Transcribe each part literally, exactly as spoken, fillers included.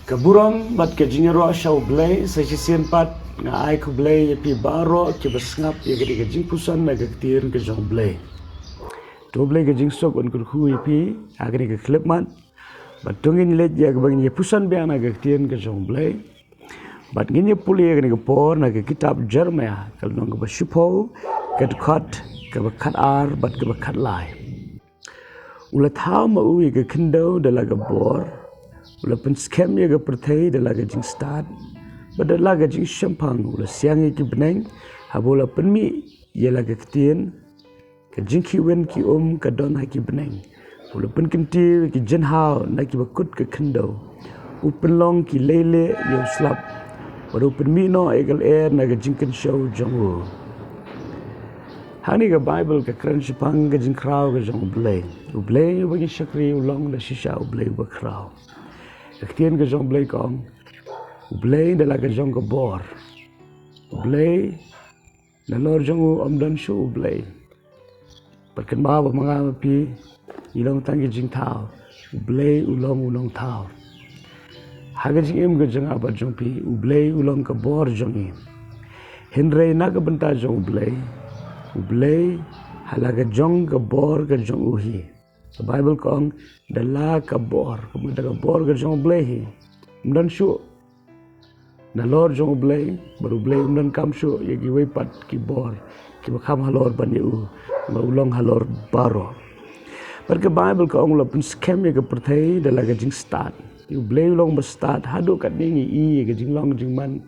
Ka burom bad ka jingïaroh sha U Blei. Sa shisien pat nga ai khublei ïa phi baroh kiba sngap ïa kane ka jingpuson na ka ktien ka jong U Blei. To U Blei ka jingsuk un kyrkhu ïa phi ha kane ka khyllipmat. Bad to ngin leit ïa kaba ngin ïa puson biang na ka ktien ka jong U Blei. Bad ngin ïa pule ïa kane ka por na ka kitab Jeremaïah, ka lynnong kaba shiphew, ka dkhot kaba khatar bad kaba khatlai. U la thaw ma u ïa ka khyndew da la ka bor, u la pynskhem ïa ka pyrthei da la ka jingstad, bad da la ka jingshemphang u la siang ïa ki bneng, haba u la pynmih ïa la ka ktien, ka jingkhih win ki um ka don ha ki bneng. U la pynkyntiew ïa ki jynhaw na kiba kut ka khyndew. U pynlong ki leilieh ïa u slap. Bad u pynmih noh ïa ka lyer na ka jingkynshew jong u. Hangne ka Baibl ka kren shaphang ka jingkhraw ka jong U Blei. U Blei uba ngi shakri u long da shisha U Blei uba khraw. Ka ktien ka jong U Blei ka ong, U Blei da la ka jong ka bor. U Blei, nalor jong u ym don shuh U Blei. Bad kynmaw ba ma nga ma phi ngi long tang ki jingthaw. U Blei u long u nongthaw. Ha ka jingim ka jong nga bad jong phi, U Blei u long ka bor jong ngi. Hynrei na ka bynta jong U Blei, U Blei ha la ka jong ka bor ka jong u hi. Ka Baibl ka ong, da la ka bor, ka mut da ka bor ka jong U Blei hi. Ym don shuh nalor jong U Blei, bad U Blei um donkam shuh ïa kiwei pat ki bor kiba kham halor ban ïa u, ba u long halor baroh. Bad ka Baibl ka ong u la pynskhem ïa ka pyrthei da la ka jingstad. U Blei u long ba stad, haduh katne ngi i ïa ka jinglong jingman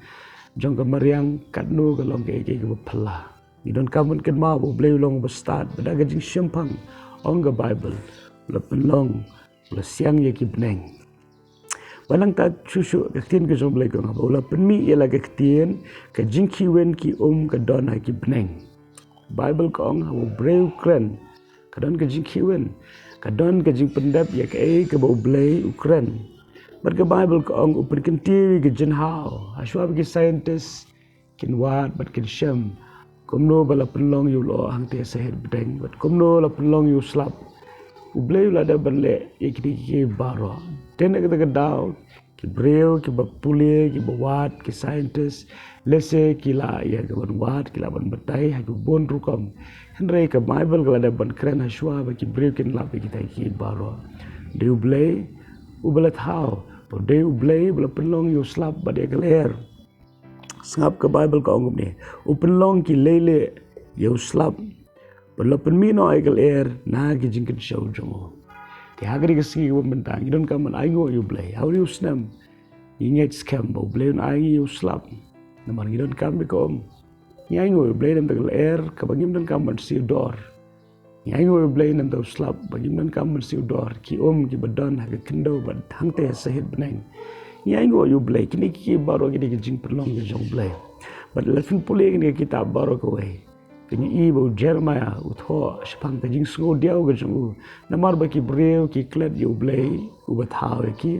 jong ka mariang, katno ka long kaei kaei kaba phylla. Ngi donkam ban kynmaw ba U Blei u long ba stad, bad da ka jingshemphang, ong ka Baibl, u la pynlong, u la siang ïa ki bneng. Bad nangta shuh shuh ka ktien ka jong U Blei ka ong, haba u la pynmih ïa la ka ktien, ka jingkhih win ki um ka don ha ki bneng. Baibl ka ong haba u briew u kren, ka don ka jingkhih win, ka don ka jingpyndep ïa kaei kaba U Blei u kren. Bad ka Baibl ka ong u pynkyntiew ïa ki jynhaw, hashwa ba ki scientist kin wad bad kin shem kumno ba la pynlong ïa u lyoh hangtei sahit bneng, bad kumno la pynlong ïa u slap. U Blei u la dep ban leh ïa kine kiei baroh. Te na kata ka daw, ki briew kiba pule, kiba wad, ki scientist, lehse ki lah ïa ka ban wad, ki lah ban batai ha ki bun rukom. Hynrei ka Baibl ka la dep ban kren hashwa ba ki briew kin lap ïa kita kiei baroh. Dei U Blei uba la thaw, bad dei U Blei uba la pynlong ïa u slap bad ïa ka lyer. Sngap, ka Baibl ka ong kumne, u pynlong ki leilieh ïa u slap, bad u la pynmih noh ïa ka lyer na ki jingkynshew jong u. Te ha kane ka sngi kaba mynta ngi donkam ban ainguh ïa U Blei. Ha une u snem ngi ngeit skhem ba U Blei un ai ïa ngi ïa u slap. Namar ngi donkam ïa ka um. Ngi ainguh ïa U Blei na ka bynta ka lyer kaba ngim donkam ban siew dor. Ngi ainguh ïa U Blei na ka bynta u slap ba ngim donkam ban siew dor, ki um kiba don ha ka khyndew bad hangtei sahit bneng. Ngi ainguh ïa U Blei, kine kiei baroh kine ki jingpynlong ki jong U Blei. Bad lada phin pule kine ki kitab baroh kawei, phin i ba u Jeremaïah u thoh shaphang ka jingsngewdiaw ka jong u. Namar ba ki briew ki klet ïa U Blei uba thaw ïa ki,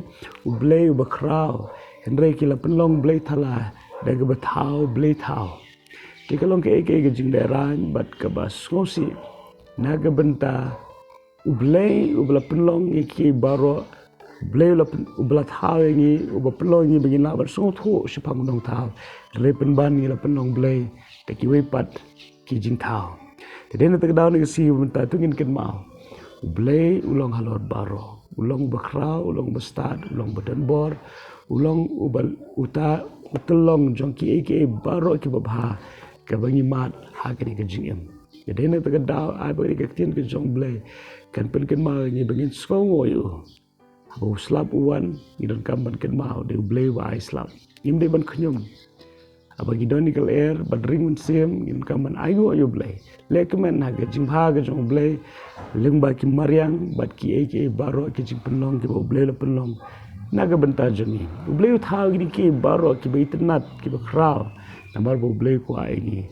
U Blei uba khraw. Hynrei ki la pynlong blei thala da kaba thaw blei thaw. Te ka long kaei kaei ka jinglehraiñ bad kaba sngewsih na ka bynta U Blei uba la pynlong ïa kiei baroh, U Blei uba la pyn-, uba la thaw ïa ngi, uba pynlong ïa ngi ba ngin lah ban sngewthuh shaphang u Nongthaw. Hynrei pynban ngi la pynlong blei da kiwei pat ki jingthaw. Te dei na kata ka daw, na ka sngi mynta to ngin kynmaw, U Blei u long halor baroh. U long uba khraw, u long uba stad, u long uba donbor, u long uba, uta u tyllong jong kiei kiei baroh kiba bha kaba ngi mad ha kane ka jingim. Te dei na kata ka daw, ai ba kane ka ktien ka jong U Blei kan pynkynmaw ïa ngi ba ngin sngewnguh ïa u. Haba u slap u wan, ngi donkam ban kynmaw, dei U Blei uba ai slap. Ngim dei ban khñium. Haba ngi don ïa ka lyer bad ring mynsiem, ngi donkam ban ainguh ïa U Blei. Leh kmen ha ka jingbha ka jong U Blei lyngba ki mariang bad kiei kiei baroh ki jingpynlong kiba U Blei u la pynlong na ka bynta jong ngi. U Blei u thaw kine kiei baroh kiba itynnat, kiba khraw. Namar ba U Blei u kwah ïa ngi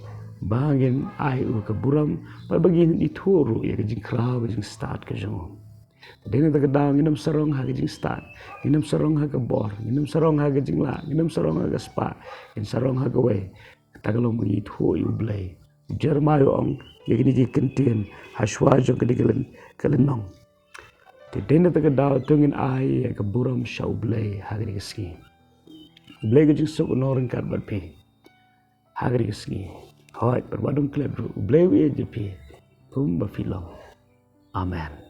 ba ngin ai u ka burom bad ba ngin ithuh ruh ïa ka jingkhraw, ka jingstad ka jong u. Te dei na kata ka daw, ngin ym sarong ha ka jingstad, ngin ym sarong ha ka bor, ngin ym sarong ha ka jinglah, ngin ym sarong ha ka spah, ngin sarong ha kawei. Kata ka long ba ngi ithuh ïa U Blei. U Jeremaïah u ong ïa kine ki kyntien hashwa jong kane ka lyn-, ka lynnong. Te dei na kata ka daw to ngin ai ïa ka burom sha U Blei ha kane ka sngi. U Blei ka jingsuk un long ryngkat bad phi ha kane ka sngi. Hooid, bad wat dum klet ruh, U Blei u ïeit ïa phi kumba phi long. Amen.